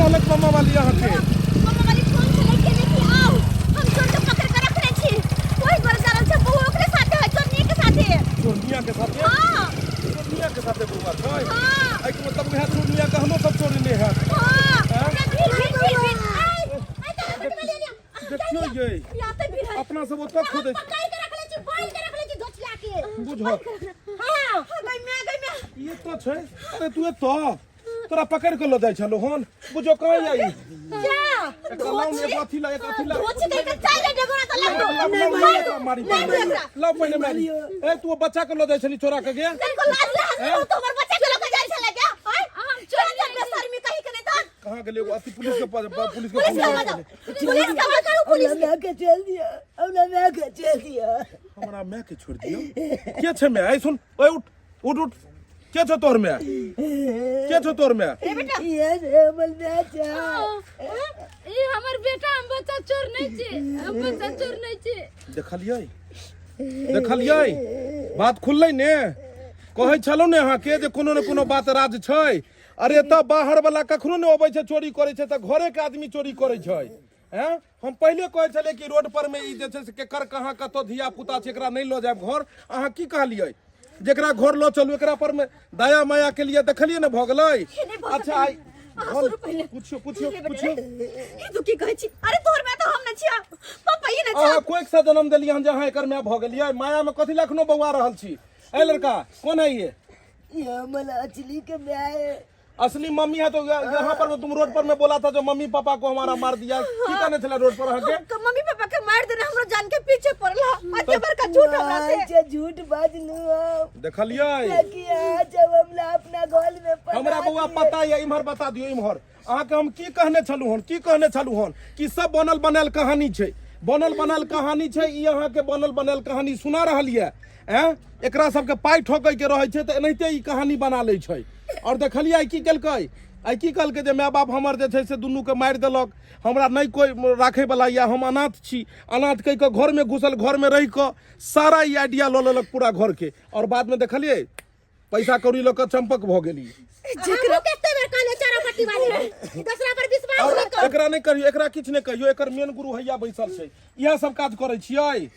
कहलक मामा वाली अहाँके? मामा वाली फोन छलै केने कि आउ, हम चोर के पकड़ के रखने छी। ओहि दुआरे जा रहल छै, बौआ ओकरे साथे है, चोरनिये के साथे। चोरनिया के साथे? हाँ। चोरनिया के साथे बौआ छै? हाँ। एहिके मतलब उएह चोरनिया के हमरो सब चोरने हैत। हाँ। हैं? भीड़ भीड़ भीड़ भीड़। आइ, आइ तऽ बेटी वाली एलिया। देखियौ ये या तऽ भीड़ है। अपना सब ओतऽ खोदै छी। पकड़ के रखले छी, बांध के रखले छी दोछला के। बुझल। हाँ, गई मैं, गई मैं। ई एतऽ छै। अरे तू एतऽ तोरा पकड़ के लऽ जाइ छलौ हन। बुझो कहाँ जाइ। जा। एकरा लाउ ने, एगो अथी ला, एक अथी ला। धोची कहि के चल रे डेगोरा तऽ लाउ, लगो। लाउ, लाउ, मार एकरा दो, मारी मार दो एकरा। लाउ पहिले मारी। ए तू ओ बच्चा के लऽ जाइ छली चोरा के गे। तनको लाज लाज नहीं तो हमर बच्चा के लऽ के जाइ छलै गे। आँय? हम चोर चोर जब बेशर्मी कही के नहीं तऽ कहाँ गेलै एगो अथी पुलिस के पास, पुलिस के पुलिस के फोन बजाओ। करू। पुलिस के आवाज करू, पुलिस हमरा माय के चल दिया, हमरा माय के चल दिया। हमरा माय के छोड़ दियो। के छै माय? ऐ सुन, ओए उठ उठ उठ। के छौ तोहर माय? के छौ तोहर माय? ये रे हमर माय छै। ई हमर बेटा, हम बच्चा चोर नहीं छी, हम बच्चा चोर नहीं छी। देखलियै, देखलियै, बात खुललै ने? कहै छलहुँ ने अहाँके जे कोनो ने कोनो बात राज छै। अरे तऽ बाहर वाला कखनो नहि अबै छै चोरी करै छै तऽ घरे के आदमी चोरी करै छै। हैं, हम पहिले कहै छलियै कि रोड पर में ई जे छै से केकर कहाँ कतऽ धिया पुता छै, एकरा नहि लऽ जायब घर। अहाँ की कहलियै? जेकरा घर लऽ चलू एकरा पर में दया माया के लिए। देखलियै ने भऽ गेलै। अच्छा आइ अहाँ शुरू पहिले। पुछियो पुछियो पुछियो। ई तू की कहै छी? अरे तोहर माय तऽ हम नहि छियै, पापा ई नहि अहाँ छै। कोइक से जन्म देलियै हन जे अहाँ एकर माय भऽ गेलियै? माया में कथी लए एखनो बौआ रहल छी? ए लड़का, कौन है ये? ये हमर असली के माय है। असली मम्मी है तो यहाँ पर तुम रोड पर में बोला था जो मम्मी पापा को हमारा मार दिया, की कहने छला रोड पर अहाँके? हम मम्मी पापा के मार देने हमरो जान के पीछे पड़ला। अते बड़का झूठ हमरा से। अच्छा झूठ बाजलू हम। देखलियै? कि आज जब हमरा अपना घर में पड़ा हमरा बौआ दिए। पता है। इम्हर बता दियौ, इम्हर अहाँके हम की कहने छलहुँ हन? की कहने छलहुँ हन कि सब बनल बनायल कहानी छै, बनल बनायल कहानी छै। ई अहाँके बनल बनायल कहानी सुना रहल यऽ। एँ, एकरा सबके पाइ ठोकै के रहै छै तऽ एनाहिते ई कहानी बना लै छै। आओर देखलियै आइ की केलकै? आइ की कहलकै जे माय बाप हमर जे छै से दुनूके मारि देलक, हमरा नहि कोइ राखैवला यऽ, हम अनाथ छी। अनाथ कहि कऽ घरमे घुसल, घरमे रहि कऽ सारा ई आइडिया लऽ लेलक पूरा घरके। आओर बादमे देखलियै पैसा कौड़ी लऽ कऽ चम्पक भऽ गेली। जेकरा कते बेर कहले चारा पट्टी वाली रे, दूसरा पर विश्वास और न कर। एकरा नहि कहियौ, एकरा किछु नहि कहियौ। एकर मेन गुरु हैया बैसल छै। इएह सब काज करै छियै।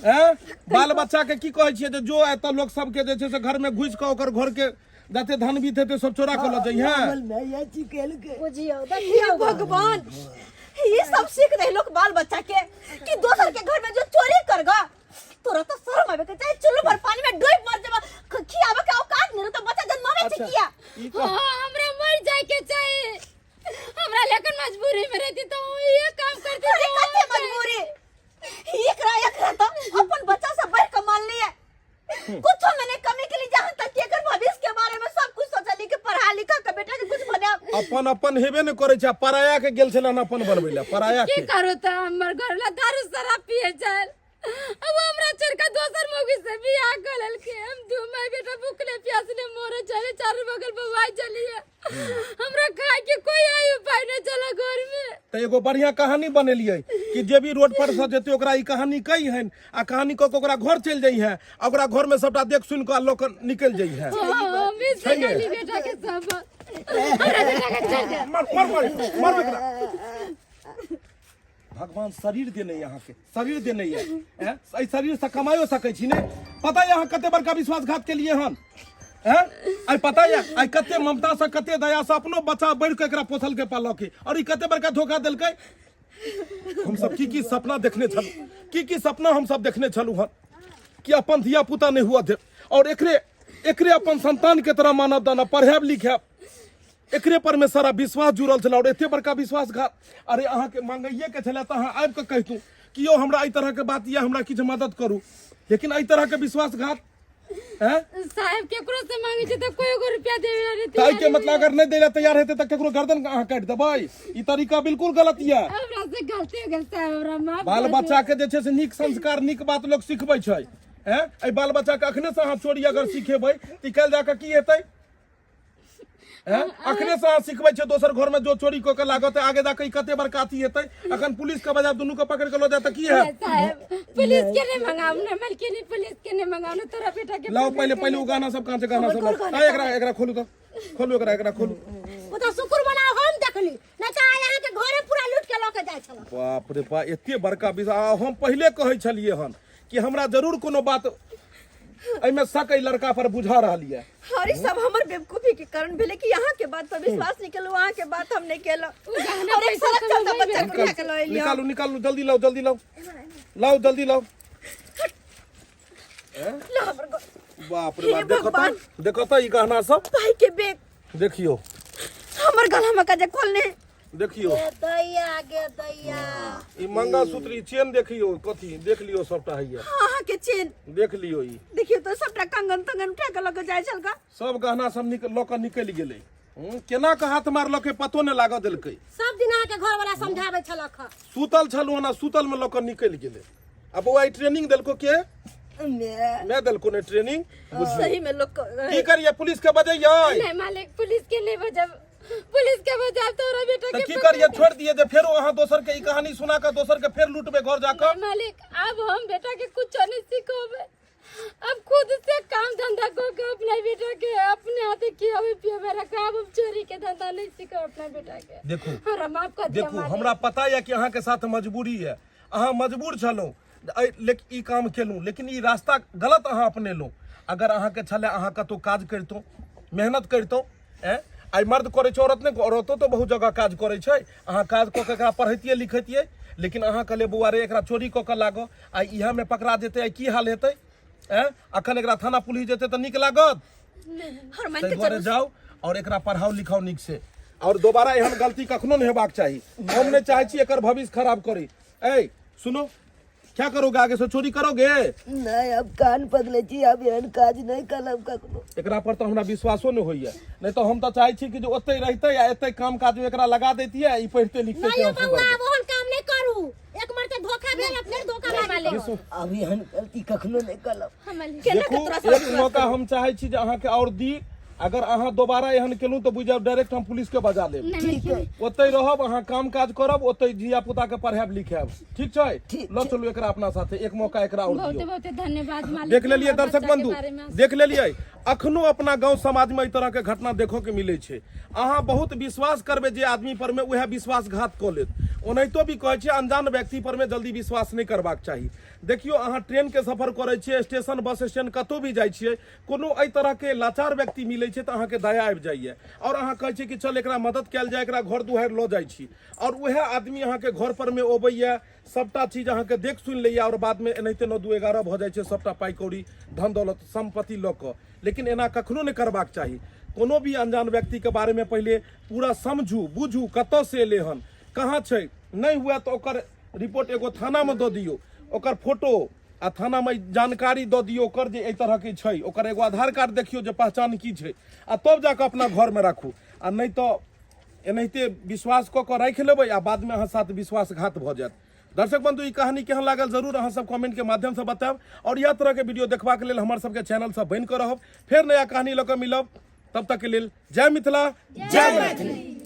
हैं, बाल बच्चा के की कहै छियै जे जो एतऽ लोक सबके जे छै से घर में घुसि कऽ ओकर घर के जते धन बीत हेतै सब चोरा कऽ लऽ जइहे। हमर माय चिकेल के बुझियौ, देखियौ भगवान, ये सब सीख रहे लोग बाल बच्चा के कि दोसर के घर में जो चोरी करगा। तोरा तो शर्म आवे के चाहे, चुल्लू भर पानी में डूब मर जबा, खियावे के औकात नहीं रहे तो बच्चा जन्मावे छै अच्छा, किया? ई कह- हाँ, हमरा मर जाए के चाही। हमरा लेकिन मजबूरी में रहती तो ये काम करती। अरे तो कते मजबूरी? एकरा एकरा तो अपन बच्चा से बढ़ के मान लिया, कुछ मैंने कमी के लिए, जहां तक कि एकर भविष्य के बारे में सब कुछ सोचली कि पढ़ा लिखा के बेटा के कुछ बना। अपन अपन हेबे ने करै छै आ पराया के गेल छलन अपन बनबै लए, पराया की के। करू तऽ हमर घर ला दारू शराब पिए चल, अब हमरा छोड़ के दोसर मौगी से बियाह कर लेलके। हम दू माय बेटा भूखले प्यासले मरे चले, चारू बगल बौआइ चलिए, हमरा खाए के कोई आय उपाय नहीं चला घर में। तऽ एगो बढ़िया कहानी बनेलियै कि जे भी रोड पर से जेतै ओकरा ई कहानी कही हन आ कहानी कऽ के ओकरा घर चलि जाइ है आ ओकरा घर में सबटा देख सुनि कऽ लोक निकलि जाइ है। हाँ, हम ही छै ने? सिखली बेटा के सब, हमरा बेटा के चल जा। मर मर मर मर एकरा। भगवान शरीर देने यऽ अहाँके, शरीर देने यऽ। हैं? एहि शरीर से कमाइयो सकै छी ने? पता यऽ अहाँ कते बड़का विश्वासघात केलियै हन? हैं? आइ पता यऽ आइ कते ममता से कते दया से अपनो बच्चा बढ़ि कऽ एकरा पोसल के पालक, और ई कते बड़का धोखा देलकै। हम सब की की सपना देखने छलहुँ, की की सपना हम सब देखने छलहुँ हन कि अपन धिया पुता नहि हुआ देब और एकरे एकरे अपन संतान के तरह मानब दानब, पढ़ायब लिखायब, एकरे पर में सारा विश्वास जुड़ल छल और एते बड़का विश्वासघात। अरे अहाँके मांगैये के छलै तऽ अहाँ आबि कऽ कहितहुँ कि यौ हमरा एहि तरहके बात यऽ, हमरा किछु मदद करू, लेकिन एहि तरहके विश्वासघात। हैं? साहेब, केकरो से मांगे छै तऽ कोई एगो रुपया देवे ला नहीं तऽ एहिके तैयार। मतलब अगर नहि दै लए तैयार हेतै तऽ केकरो गर्दन अहाँ काटि देबै? ई तरीका बिल्कुल गलत यऽ। हमरा से गलती हो गेल साहेब, हमरा माफ बाल कर दियौ। बच्चा के जे छै से नीक संस्कार नीक बात लोक सिखबै छै। हैं, एहि बाल बच्चा के अखने से अहाँ चोरी अगर सिखेबै तऽ ई काल्हि जाकऽ की हेतै? हैं, अखने से अहाँ सिखबै छियै दोसर घर में जो चोरी कऽ के लागत, आगे जाके ई कते बड़का अथी हेतै। अखन पुलिस के बजा दुनू के पकड़ के लऽ जाए तऽ की हैत? साहेब, पुलिस के नहीं मंगाऊ ना मलकिनी, पुलिस के नहीं मंगाऊ ना, तोरा बेटा के लाओ पकड़ पहिले के पहिले ओ गाना सब कहाँ छै? गाना सब लाओ। आ, एकरा एकरा खोलू तऽ, खोलू एकरा, एकरा खोलू। ओ तऽ शुक्र मनाओ हम देखली नहीं। बाप रे बा, एते बड़का विषय। आ हम पहिले कहै छलियै हन कि हमरा जरूर कोनो बात एहिमे शक एहि लड़का पर बुझा रहल यऽ। और ई सब हमर बेवकूफी के कारण भेलै कि अहाँ के बात पर विश्वास नहीं केलहुँ, अहाँ के बात हम नहीं केलहुँ। गहना और एक पैसा सड़क सब चलता वही बच्चा के उठा के लऽ एलियै। निकालू निकालू, जल्दी लाओ, जल्दी लाओ, लाओ जल्दी लाओ। ला हमर बाप रे हे बाप, देखो तो, भगवान। देखो तो ई गहना सब भाई के बेग देखियो, हमर गला में का जे खोलने। देखियो दैया गे दैया, ई मंगलसूत्र, ई चेन देखियो, कथी देख लियो, सबटा हैया। हाँ, अहाँ के चेन देख लियो, ई देखियो तो सबटा कंगन तंगन उठा के लऽ के जाइ छल का। सब गहना सब निक लऽ कऽ निकलि गेलै। केना के हाथ मारलकै पतो नहि लागऽ देलकै। सब दिन अहाँके घर वाला समझाबै छलक हँ। सुतल छलहुँ हन, सुतल में लऽ कऽ निकलि गेलै। आ बौआ, ई ट्रेनिंग देलको के? मैं। मैं देलको ने ट्रेनिंग? सही में लोग की करिए, पुलिस के बजैयै? नहीं मालिक, पुलिस के नहीं बजाब, पुलिस के बजाब तोरा बेटा तऽ के की करिए, छोड़ दिए जे फेरो अहाँ दोसर के ई कहानी सुना कऽ दोसर के फेर लूटबै घर जाकऽ? नहीं मालिक, अब हम बेटा के कुछ नहीं सिखोबे। अब खुद से काम धंधा कर के अपना बेटा के अपने हाथे खियावे पियावे रखा। अब हम चोरी के धंधा नहीं सीखो अपना बेटा के। देखू, हमरा माफ कर दिया देखू मालिक। हमरा पता यऽ कि अहाँके साथ मजबूरी यऽ, अहाँ मजबूर छलहुँ लेकिन ई काम केलहुँ, लेकिन ई रास्ता गलत अहाँ अपनेलहुँ। अगर अहाँके छलै, अहाँ कतहु काज करितहुँ, मेहनत करितहुँ। आइ मर्द करै छै, औरत नहि? औरतो तऽ बहुत जगह काज करै छै। अहाँ काज कऽ के एकरा पढ़ैतियै लिखैतियै, लेकिन अहाँ कहलियै बौआ रे, एकरा चोरी कऽ के लागऽ। आइ इएहमे पकड़ा जेतै, आइ की हाल हेतै? अखन एकरा थाना पुलिस जेतै तऽ नीक लागत? हर मान ताहि के दुआरे चलू। जाउ और एकरा पढ़ाउ लिखाउ नीक से, और दोबारा एहन गलती कखनो नहि हेबाक चाही। हम नहि चाहै छी एकर भविष्य खराब करी। ए सुनो, क्या करोगे आगे से? चोरी करोगे? नहीं, अब कान पकड़े छी, अब एहन काज नहीं करब कखनो। एकरा पर तऽ हमरा विश्वासो नहि होइया, नहि तऽ हम तऽ चाहै छी कि जे ओतहि रहितै आ एतहि काम काज मे एकरा लगा दैतियै आ ई पढ़िते लिखते। नहीं यौ बौआ, आब ओहन काम नहीं करू। एक मरते धोखा भेल आ फेर धोखा लागि गेल। अब एहन गलती कखनो नहीं करब। केना देखू, के तोरा साथ एक मौका हम चाहै छी जे अहाँके आओर दी। अगर अहाँ दोबारा एहन केलहुँ तऽ बुझि जाउ डायरेक्ट हम पुलिस के बजा लेब। ठीक है। ओतहि रहब अहाँ, काम काज करब ओतहि, धिया पुता के पढ़ायब लिखायब। ठीक छै? ठीक। लऽ चलू एकरा अपना साथे, एक मौका एकरा आओर बहुते दियौ। बहुते धन्यवाद मालिक। देख लेलियै हमरा दर्शक बच्चा के बंधु, बारे में। देख लेलियै, अखनो अपना गांव समाज में एहि तरह के घटना देखो के मिलै छै। अहाँ बहुत विश्वास करबै जे आदमी पर में, उएह विश्वासघात कऽ लेत। ओनाहितो भी कहै छै, अनजान व्यक्ति पर में जल्दी विश्वास नहि करबाक चाही। देखियौ, अहाँ ट्रेन के सफर करै छियै, स्टेशन, बस स्टैंड कतहु भी जाइ छियै, कोनो एहि तरहके लाचार व्यक्ति मिलै छै तऽ अहाँके दया आबि जाइए आओर अहाँ कहै छियै कि चल एकरा मदद कयल जाय, एकरा घर दुआरि लऽ जाइ छी, आओर उएह आदमी अहाँके घर पर मे अबैए, सबटा चीज अहाँके देख सुनि लैए आओर बादमे एनाहिते 9 2 11 भऽ जाइ छै, सबटा पाइ कौड़ी धन दौलत सम्पत्ति लऽ कऽ। लेकिन एना कखनो नहि करबाक चाही। कोनो भी अनजान व्यक्तिके बारेमे पहिले पूरा समझू बुझू, कतऽ से एलै हन, कहाँ छै। नहि हुए तऽ ओकर रिपोर्ट एगो थानामे दऽ दियौ, ओकर फोटो आ थानामे जानकारी दऽ दियौ ओकर जे एहि तरहके छै, ओकर एगो आधार कार्ड देखियौ जे पहचान की छै, आ तब जाकऽ अपना घरमे राखू। आ नहि तऽ एनाहिते विश्वास कऽ कऽ राखि लेबै आ बादमे अहाँ साथ विश्वासघात भऽ जायत। दर्शक बंधु, ई कहानी केहन लागल जरूर अहाँ सब कमेंट के माध्यम से बतायब, और इएह तरह के वीडियो देखबाक लेल हमर सबके चैनल से बनि कऽ रहब। फेर नया कहानी लऽ कऽ मिलब, तब तक के लेल जय मिथिला, जय मैथिली।